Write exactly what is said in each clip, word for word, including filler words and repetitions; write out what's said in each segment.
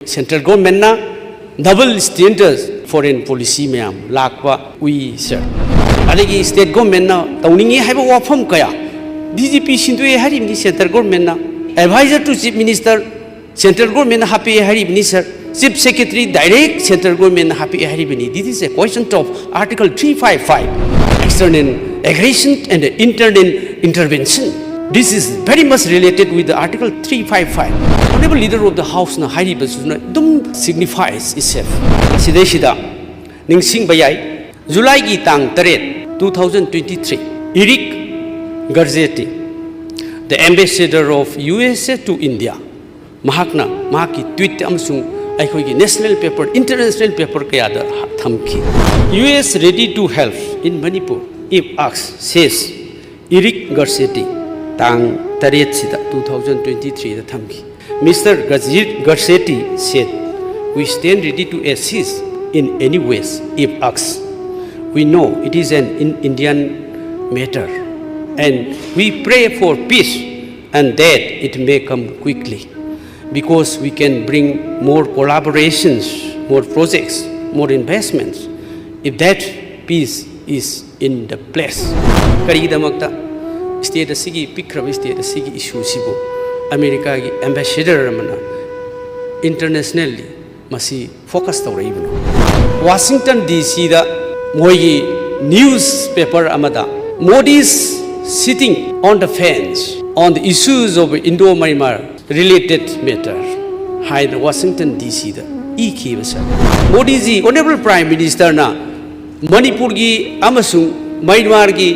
Central governmentꯅ double standard foreign policy ꯃꯌꯥꯝ ꯂꯥꯛꯄ ꯎꯏ, sir꯫ ꯑꯗꯒꯤ state governmentꯅ ꯇꯧꯅꯤꯡꯉꯤ ꯍꯥꯏꯕ ꯋꯥꯐꯝ ꯀꯌꯥ, D G P ꯁꯤꯟꯗꯣꯛꯑꯦ ꯍꯥꯏꯔꯤꯕꯅꯤ central governmentꯅ, advisor to chief minister central governmentꯅ ꯍꯥꯞꯄꯛꯑꯦ ꯍꯥꯏꯔꯤꯕꯅꯤ, sir꯫ Chief secretary direct central governmentꯅ ꯍꯥꯞꯄꯛꯑꯦ ꯍꯥꯏꯔꯤꯕꯅꯤ꯫ This is a question of Article three five five, external aggression and internal intervention. This is very much related with the Article three five five. Honorable Leader of the Houseꯅ ꯍꯥꯏꯔꯤꯕꯁꯤꯅ ꯑꯗꯨꯝ signifies itself꯫ ꯃꯁꯤꯗꯩꯁꯤꯗ ꯅꯤꯡꯁꯤꯡꯕ ꯌꯥꯏ, ꯖꯨꯂꯥꯏꯒꯤ ꯇꯥꯡ ꯇꯔꯦꯠ, two thousand twenty-three, Eric Garcetti, the ambassador of U S A to India, ꯃꯍꯥꯛꯅ ꯃꯍꯥꯛꯀꯤ tweet ꯑꯃꯁꯨꯡ ꯑꯩꯈꯣꯏꯒꯤ national paper, international paper ꯀꯌꯥꯗ ꯊꯝꯈꯤ꯫ U S ready to help in Manipur if asked, says Eric Garcetti, ꯇꯥꯡ ꯇꯔꯦꯠꯁꯤꯗ, two thousand twenty-threeꯗ ꯊꯝꯈꯤ꯫ Mister Gazir-, Garcetti said, "We stand ready to assist in any ways if asked. We know it is an in-, Indian matter, and we pray for peace and that it may come quickly, because we can bring more collaborations, more projects, more investments, if that peace is in the place." ꯀꯔꯤꯒꯤꯗꯃꯛꯇ state ꯑꯁꯤꯒꯤ, ꯄꯤꯛꯈ꯭ꯔꯕ state ꯑꯁꯤꯒꯤ issueꯁꯤꯕꯨ ꯑꯃꯦꯔꯤꯀꯥꯒꯤ ambassador ꯑꯃꯅ internationally ꯃꯁꯤ focus ꯇꯧꯔꯛꯏꯕꯅꯣ? Washington D Cꯗ ꯃꯣꯏꯒꯤ newspaper ꯑꯃꯗ "Modi's sitting on the fence on the issues of Indo-Myanmar related matter" ꯍꯥꯏꯅ Washington D Cꯗ ꯏꯈꯤꯕ, sir꯫ ꯃꯣꯗꯤꯖꯤ, Honorable Prime Ministerꯅ ꯃꯅꯤꯄꯨꯔꯒꯤ ꯑꯃꯁꯨꯡ ꯃ꯭ꯌꯥꯟꯃꯥꯔꯒꯤ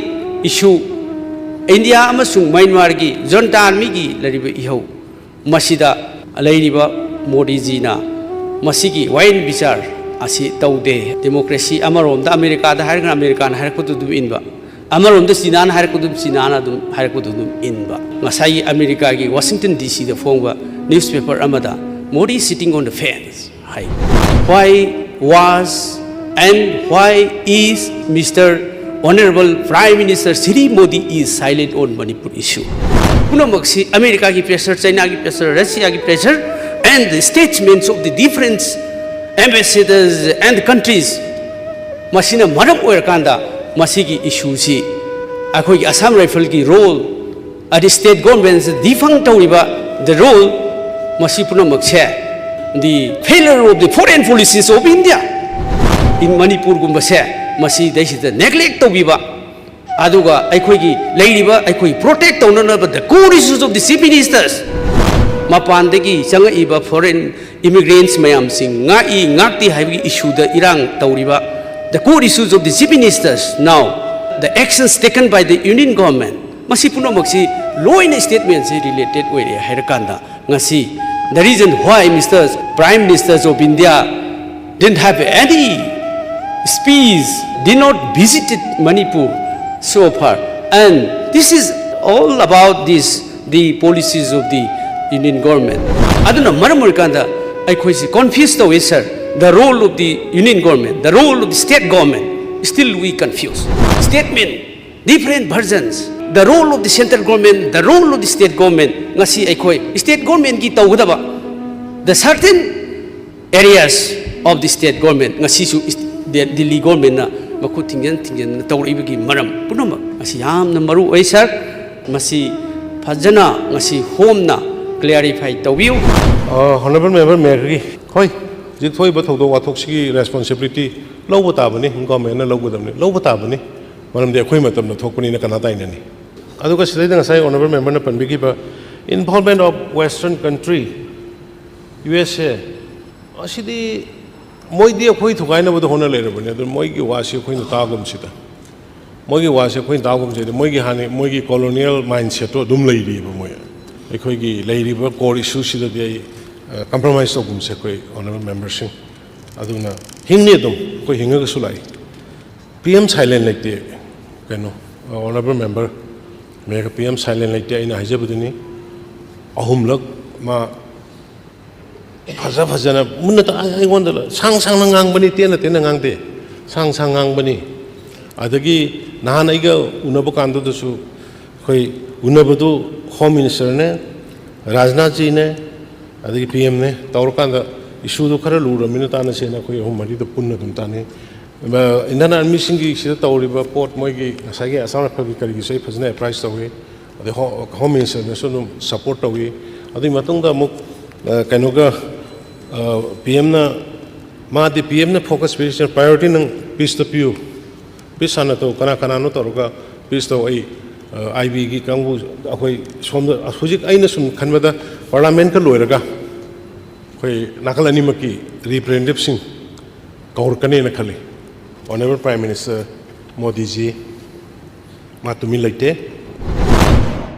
issue, ꯏꯟꯗꯤꯌꯥ ꯑꯃꯁꯨꯡ ꯃ꯭ꯌꯥꯟꯃꯥꯔꯒꯤ junta armyꯒꯤ ꯂꯩꯔꯤꯕ ꯏꯍꯧ, ꯃꯁꯤꯗ ꯂꯩꯔꯤꯕ ꯃꯣꯗꯤꯖꯤꯅ ꯃꯁꯤꯒꯤ ꯋꯥꯌꯦꯜ ꯕꯤꯆꯥꯔ ꯑꯁꯤ ꯇꯧꯗꯦ꯫ Democracy ꯑꯃꯔꯣꯝꯗ ꯑꯃꯦꯔꯤꯀꯥꯗ ꯍꯥꯏꯔꯒꯅ ꯑꯃꯦꯔꯤꯀꯥꯅ ꯍꯥꯏꯔꯛꯄꯗꯨ ꯑꯗꯨꯝ ꯏꯟꯕ, ꯑꯃꯔꯣꯝꯗ ꯆꯤꯅꯥꯅ ꯍꯥꯏꯔꯛꯄꯗꯨ ꯆꯤꯅꯥꯅ ꯑꯗꯨꯝ ꯍꯥꯏꯔꯛꯄꯗꯨ ꯑꯗꯨꯝ ꯏꯟꯕ꯫ ꯉꯁꯥꯏꯒꯤ ꯑꯃꯦꯔꯤꯀꯥꯒꯤ Washington D Cꯗ ꯐꯣꯡꯕ newspaper ꯑꯃꯗ "Modi sitting on the fence" high. Why was and why is Mister Honorable Prime Minister Shri Modi is silent on Manipur issue? ꯄꯨꯝꯅꯃꯛꯁꯤ ꯑꯃꯦꯔꯤꯀꯥꯒꯤ pressure, ꯆꯥꯏꯅꯥꯒꯤ pressure, ꯔꯁꯤꯌꯥꯒꯤ pressure, and the statements of the different ambassadors and countries, ꯃꯁꯤꯅ ꯃꯔꯝ ꯑꯣꯏꯔꯀꯥꯟꯗ ꯃꯁꯤꯒꯤ ꯏꯁꯨꯁꯤ ꯑꯩꯈꯣꯏꯒꯤ Assam Rifle ꯒꯤ role, ꯑꯗꯤ state government ꯗꯤꯐꯪ ꯇꯧꯔꯤꯕ the role, ꯃꯁꯤ ꯄꯨꯝꯅꯃꯛꯁꯦ the failure of the foreign policies of India in ꯃꯅꯤꯄꯨꯔꯒꯨꯝꯕꯁꯦ ꯃꯁꯤꯗꯩꯁꯤꯗ neglect ꯇꯧꯕꯤꯕ, ꯑꯗꯨꯒ ꯑꯩꯈꯣꯏꯒꯤ ꯂꯩꯔꯤꯕ ꯑꯩꯈꯣꯏ protect ꯇꯧꯅꯅꯕ the core issues of the chief ministers, ꯃꯄꯥꯟꯗꯒꯤ ꯆꯪꯉꯛꯏꯕ foreign immigrants ꯃꯌꯥꯝꯁꯤꯡ ꯉꯥꯛꯏ ꯉꯥꯛꯇꯦ ꯍꯥꯏꯕꯒꯤ ꯏꯁꯨꯗ ꯏꯔꯥꯡ ꯇꯧꯔꯤꯕ the core issues of the chief ministers, now the actions taken by the union government, ꯃꯁꯤ ꯄꯨꯝꯅꯃꯛꯁꯤ ꯂꯣꯏꯅ statement ꯁꯤ related ꯑꯣꯏꯔꯦ ꯍꯥꯏꯔꯀꯥꯟꯗ, ꯉꯁꯤ the reason why Mister Prime Minister of India didn't have any speech, did not visited Manipur so far, and this is all about this the policies of the union government. ꯑꯗꯨꯅ ꯃꯔꯝ ꯑꯣꯏꯔꯀꯥꯟꯗ ꯑꯩꯈꯣꯏꯁꯤ confuse ꯇꯧꯏ, sir. The role of the union government, the role of the state government, still we confuse. Statement, different versions. The role of the central government, the role of the state government. ꯉꯁꯤ ꯑꯩꯈꯣꯏ state government ꯀꯤ ꯇꯧꯒꯗꯕ the certain areas of the state government, ꯉꯁꯤꯁꯨ Delhi government ꯅ ꯃꯈꯨꯠ ꯊꯤꯡꯖꯤꯟ ꯊꯤꯡꯖꯤꯟꯗꯅ ꯇꯧꯔꯛꯏꯕꯒꯤ ꯃꯔꯝ ꯄꯨꯝꯅꯃꯛ ꯃꯁꯤ ꯌꯥꯝꯅ ꯃꯔꯨ ꯑꯣꯏ, sir. ꯃꯁꯤ ꯐꯖꯅ ꯉꯁꯤ ꯍꯣꯝꯅ clarify ꯇꯧꯕꯤꯌꯨ꯫ Honourable Member, ꯃꯦꯌꯔꯒꯤ, ꯍꯣꯏ, ꯍꯧꯖꯤꯛ ꯊꯣꯛꯏꯕ ꯊꯧꯗꯣꯛ ꯋꯥꯊꯣꯛꯁꯤꯒꯤ responsibility ꯂꯧꯕ ꯇꯥꯕꯅꯤ, government ꯅ ꯂꯧꯒꯗꯕꯅꯤ, ꯂꯧꯕ ꯇꯥꯕꯅꯤ, ꯃꯔꯝꯗꯤ ꯑꯩꯈꯣꯏ ꯃꯇꯝꯗ ꯊꯣꯛꯄꯅꯤꯅ ꯀꯅꯥ ꯇꯥꯏꯅꯅꯤ? ꯑꯗꯨꯒ ꯁꯤꯗꯩꯗ ꯉꯁꯥꯏ Honourable Member ꯅ ꯄꯟꯕꯤꯈꯤꯕ involvement of Western country, U S A, ꯑꯁꯤꯗꯤ ꯃꯣꯏꯗꯤ ꯑꯩꯈꯣꯏ ꯊꯨꯒꯥꯏꯅꯕꯗ ꯍꯣꯠꯅ ꯂꯩꯔꯕꯅꯤ꯫ ꯑꯗꯨ ꯃꯣꯏꯒꯤ ꯋꯥꯁꯤ ꯑꯩꯈꯣꯏꯅ ꯇꯥꯒꯨꯝꯁꯤꯗ, ꯃꯣꯏꯒꯤ ꯋꯥꯁꯤ ꯑꯩꯈꯣꯏꯅ ꯇꯥꯒꯨꯝꯁꯤꯗ, ꯃꯣꯏꯒꯤ ꯍꯥꯟꯅ ꯃꯣꯏꯒꯤ colonial mindset ꯇꯣ ꯑꯗꯨꯝ ꯂꯩꯔꯤꯑꯕ꯫ ꯃꯣꯏ ꯑꯩꯈꯣꯏꯒꯤ ꯂꯩꯔꯤꯕ core issue ꯁꯤꯗꯗꯤ ꯑꯩ, ꯑ, compromise ꯇꯧꯒꯨꯝꯁꯦ ꯑꯩꯈꯣꯏ Honourable Member ꯁꯤꯡ꯫ ꯑꯗꯨꯅ ꯍꯤꯡꯅꯤ ꯑꯗꯨꯝ, ꯑꯩꯈꯣꯏ ꯍꯤꯡꯉꯒꯁꯨ ꯂꯥꯛꯏ꯫ P M silent ꯂꯩꯇꯦ꯫ ꯀꯩꯅꯣ, Honourable Member, mayor P M silent ꯂꯩꯇꯦ꯫ ꯑꯩꯅ ꯍꯥꯏꯖꯕꯗꯨꯅꯤ, ꯑꯍꯨꯝꯂꯛ ꯃꯥ ꯐꯖ ꯐꯖꯅ ꯃꯨꯟꯅ ꯇꯥ-, ꯑꯩꯉꯣꯟꯗ ꯁꯥꯡ ꯁꯥꯡꯅ ꯉꯥꯡꯕꯅꯤ, ꯇꯦꯟꯅ ꯇꯦꯟꯅ ꯉꯥꯡꯗꯦ, ꯁꯥꯡ ꯁꯥꯡ ꯉꯥꯡꯕꯅꯤ꯫ ꯑꯗꯒꯤ ꯅꯍꯥꯟ ꯑꯩꯒ ꯎꯅꯕ ꯀꯥꯟꯗꯨꯗꯁꯨ ꯑꯩꯈꯣꯏ ꯎꯅꯕꯗꯨ Home Minister ꯅꯦ, ꯔꯥꯖꯅꯥꯊ ꯖꯤꯅꯦ, ꯑꯗꯒꯤ ꯄꯤ ꯑꯦꯝꯅꯦ꯫ ꯇꯧꯔꯀꯥꯟꯗ ꯏꯁꯨꯗꯨ ꯈꯔ ꯂꯨꯔꯕꯅꯤꯅ ꯇꯥꯟꯅꯁꯦꯅ ꯑꯩꯈꯣꯏ ꯑꯍꯨꯝ ꯃꯔꯤꯗ ꯄꯨꯟꯅ ꯑꯗꯨꯝ ꯇꯥꯟꯅꯩ꯫ ꯏꯟꯗꯤꯌꯥꯟ ꯑꯥꯔꯃꯤꯁꯤꯡꯒꯤ ꯁꯤꯗ ꯇꯧꯔꯤꯕ ꯄꯣꯠ, ꯃꯣꯏꯒꯤ ꯉꯁꯥꯏꯒꯤ ꯑꯁꯥꯝ ꯔꯥꯏꯐꯜꯒꯤ ꯀꯔꯤꯒꯤꯁꯨ ꯑꯩ ꯐꯖꯅ ꯑꯦꯄ꯭ꯔꯥꯏꯁ ꯇꯧꯏ꯫ ꯑꯗꯩ ꯍꯣꯝ ꯃꯤꯅꯤꯁꯇꯔꯅꯁꯨ ꯑꯗꯨꯝ ꯁꯄꯣꯔꯠ ꯇꯧꯏ꯫ ꯑꯗꯨꯒꯤ ꯃꯇꯨꯡꯗ ꯑꯃꯨꯛ ꯀꯩꯅꯣꯒ ꯄꯤ ꯑꯦꯝꯅ, ꯃꯥꯗꯤ ꯄꯤ ꯑꯦꯝꯅ ꯐꯣꯀꯁ ꯄꯤꯔꯤꯁꯤꯅ, ꯄ꯭ꯔꯥꯏꯌꯣꯔꯤꯇꯤ ꯅꯪ ꯄꯤꯁꯇ ꯄꯤꯌꯨ, ꯄꯤꯁ ꯍꯥꯟꯅ ꯇꯧ, ꯀꯅꯥ ꯀꯅꯥꯅꯣ ꯇꯧꯔꯒ ꯄꯤꯁ ꯇꯧ꯫ ꯑꯩ ꯑꯥꯏ ꯕꯤꯒꯤ ꯀꯥꯡꯕꯨ, ꯑꯩꯈꯣꯏ ꯁꯣꯝꯗ ꯍꯧꯖꯤꯛ ꯑꯩꯅ ꯁꯨꯝ ꯈꯟꯕꯗ ꯄꯥꯔꯂꯥꯃꯦꯟꯠꯀ ꯂꯣꯏꯔꯒ ꯑꯩꯈꯣꯏ ꯅꯥꯀꯜ ꯑꯅꯤꯃꯛꯀꯤ ꯔꯤꯄ꯭ꯔꯦꯖꯦꯟꯇꯦꯇꯤꯚꯁꯤꯡ ꯀꯧꯔꯛꯀꯅꯦꯅ ꯈꯜꯂꯤ꯫ ꯑꯣꯅꯔꯦꯕꯜ ꯄ꯭ꯔꯥꯏꯝ ꯃꯤꯅꯤꯁꯇꯔ ꯃꯣꯗꯤꯖꯤ ꯃꯥ ꯇꯨꯃꯤꯟ ꯂꯩꯇꯦ꯫